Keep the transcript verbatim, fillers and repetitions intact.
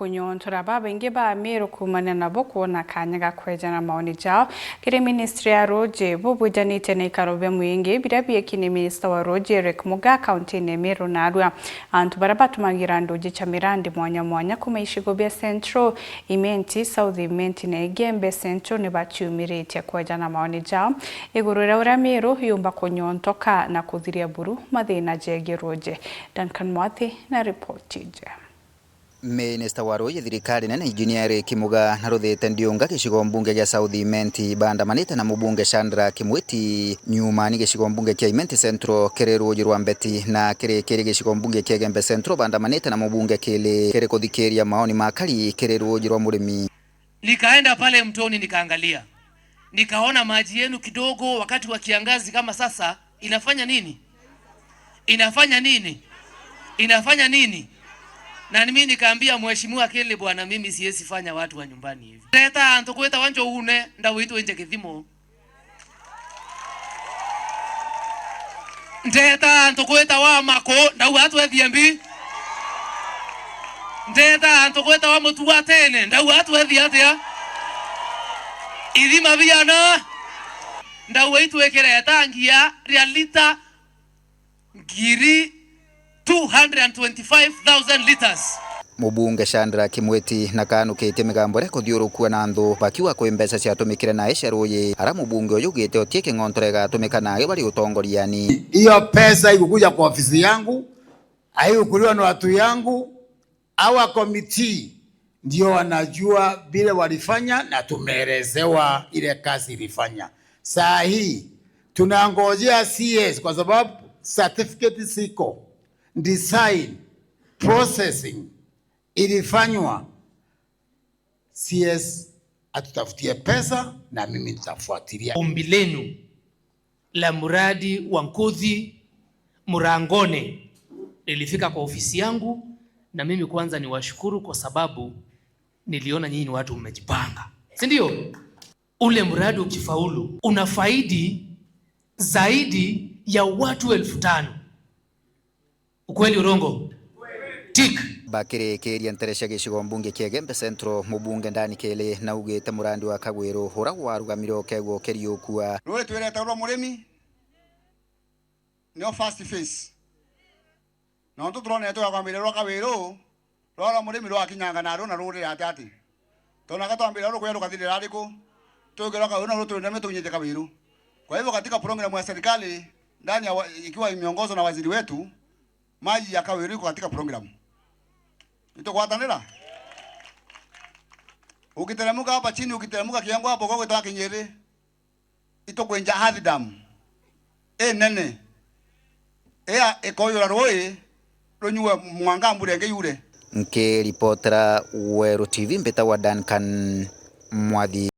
Kunyontora babaingi ba Meru kuumania nabo kwona kaanya ga kwejana maoni jao kiri ministry ya ruuji bubwijanite na ikaro bia mwingi biria bieki ni minista wa ruuji Eric Mugaa kauntine ya Meru naarua. Antu baria batumagira nduuji cia mirandi mwanya mwanya kuuma icigo bia Central, Imenti, South Imenti na Igembe Central ni baciumiritie kwejana maoni jao iguru ria uria Meru yumba kunyontoka na kuthiria buru mathina jegii ruuji. Duncan Mwathi na ripoti iji. Minista wa ruuji thirikari nene Engineer Eric Mugaa na Ruthite Ndiunga gicigo mbunge gia South Imenti baandamanite na mubunge Shadrack Mwiti nyumani gicigo mbunge kia Imenti Central kiri ruuji rwa Mbeti na kiri kiri gicigo mbunge kia Igembe Central baandamanite na mubunge Kili kiri kuthikiria maoni ma akari kiri ruuji rwa Murimi. Nikaenda pale mtoni nikaangalia. Nikaona maji yenu kidogo wakati wa kiangazi kama sasa inafanya nini? Inafanya nini? Inafanya nini? Na mimi nikaambia mheshimiwa Kili, bwana, mimi siwezi fanya watu wa nyumbani hivi. Ndeta antu kwita wanjo une, ndawitwe nje Kithimo. Ndeta antu kwita wa Mako, ndauga atwethie mbi. Ndeta antu kwita wa Mutuatene, ndauga atwethie atia? Ithima biana, ndauga itwikire itangia ria lita ngiri two hundred and twenty-five thousand liters. Mubunge Shadrack Mwiti na kaanukitie migambo iria kuthiurukua na nthu bakiuga kwi mbeca ciatumikire nae cia ruuji, ara mubunge uyu ugite uti king'ontore igatumika nae bari utongoriani. Hiyo pesa ikukuja kwa ofisi yangu, haikukuliwa na watu yangu, our committee ndio wanajua vile walifanya na tumeelezewa ile kazi ilifanya. Saa hii tunangojea C S kwa sababu certificate ziko, design, processing ilifanywa. C S atutafutie pesa na mimi nitafuatilia. Ombi lenu la mradi wa Nkuthi Murangone lilifika kwa ofisi yangu, na mimi kwanza niwashukuru kwa sababu niliona nyinyi ni watu mmejipanga, si ndio? Ule mradi ukifaulu, unafaidi zaidi ya watu elfu tano. Ukweli urongo? Tick. Bakirikiria ntere cia gicigo mbunge kia Igembe Central, mubunge Dan Kili naugite murandi wa Kagwiru uria warugamire ukegwa ukiriukua. Rui twirete rwa Murimi nio first phase. Nontu turonete rwa kwambiriria rwa Kagwiru, rwa rwa Murimi rwakinyanga naru na rurire ati ati. Tondu naka twambiriria rukuya rukathirira ariku? Twikirwa Kagwiru na ruturire tunyite Kagwiru. Kwa hivyo katika program ya serikali, ndani ya wa-, ikiwa imeongozwa na waziri wetu, maji ya Kagwiru iko katika program. Nitugwatanira? Ukiteremka hapa chini, ukiteremka Kiengwa hapo kwa kutoka Kinyiri, itukwinja earth dam inene, iya ikoyura rui runyue mwanka mbura ingi yure. Nkiripotera Weru T V, mbitagwa Duncan Mwathi.